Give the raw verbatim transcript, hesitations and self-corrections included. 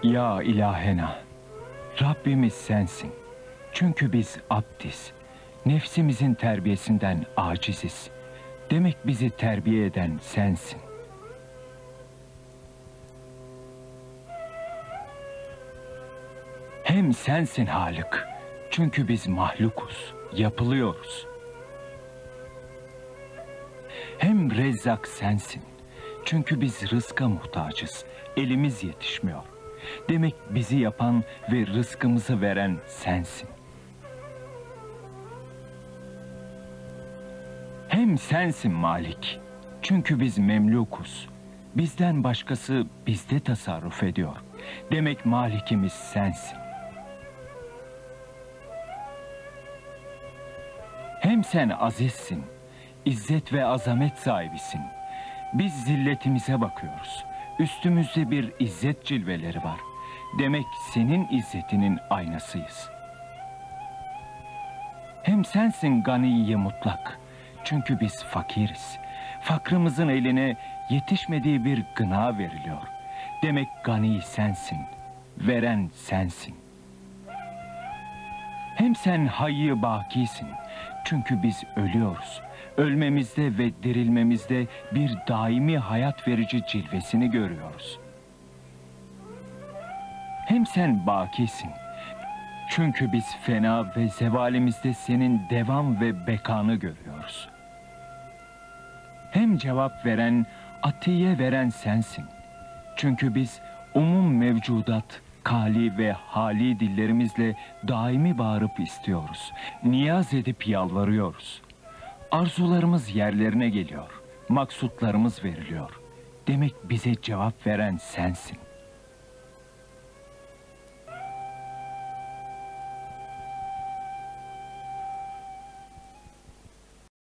Ya ilahena, Rabbimiz sensin. Çünkü biz abdiz. Nefsimizin terbiyesinden aciziz. Demek bizi terbiye eden sensin. Hem sensin Halık. Çünkü biz mahlukuz, yapılıyoruz. Hem Rezzak sensin. Çünkü biz rızka muhtacız, elimiz yetişmiyor. Demek bizi yapan ve rızkımızı veren sensin. Hem sensin Malik. Çünkü biz memlukuz. Bizden başkası bizde tasarruf ediyor. Demek malikimiz sensin. Hem sen azizsin, izzet ve azamet sahibisin. Biz zilletimize bakıyoruz. Üstümüzde bir izzet cilveleri var. Demek senin izzetinin aynasıyız. Hem sensin ganiyi mutlak. Çünkü biz fakiriz. Fakrımızın eline yetişmediği bir gına veriliyor. Demek gani sensin, veren sensin. Hem sen hayy-i bakisin. Çünkü biz ölüyoruz. Ölmemizde ve dirilmemizde bir daimi hayat verici cilvesini görüyoruz. Hem sen bakisin. Çünkü biz fena ve zevalimizde senin devam ve bekanı görüyoruz. Hem cevap veren, atiye veren sensin. Çünkü biz umum mevcudat, kali ve hali dillerimizle daimi bağırıp istiyoruz. Niyaz edip yalvarıyoruz. Arzularımız yerlerine geliyor. Maksutlarımız veriliyor. Demek bize cevap veren sensin.